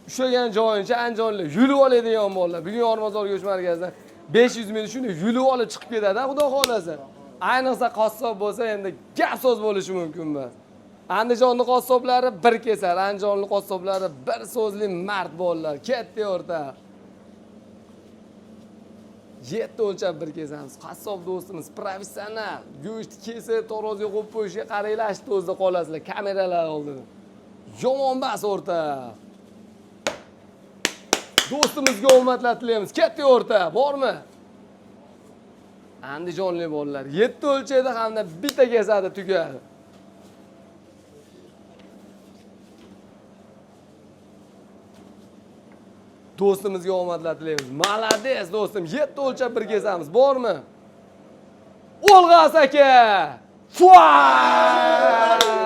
Ushlagan joyincha andijonlik yulib oladigan bolalar. Bugun Yormozor go'sht markazidan 500 ming shuni yulib olib chiqib ketadi, xudo xohlasa. Ayniqsa qassob bo'lsa endi gap so'z bo'lishi mumkin emas. Andijonni qassoblari bir kesar, andijonlik qassoblari bir so'zli mard bolalar. Ketdi o'rta. Yetti o'lchab bir kesamiz. Qassob do'stimiz professional. Go'sht kesib taroziga qo'yib qo'yishga qaranglar, shu o'zida qolasizlar kameralar oldida. Yomon emas o'rta. Do'stimizga omadlar tilaymiz. Ketdi o'rta, bormi? Andijonlik bolalar yetti o'lchaydi hamda bitta kesadi tugal. Do'stimizga omadlar tilaymiz. Молодец do'stim, yetti o'lchab bir kesamiz, bormi? O'lg'as aka! Fuaa!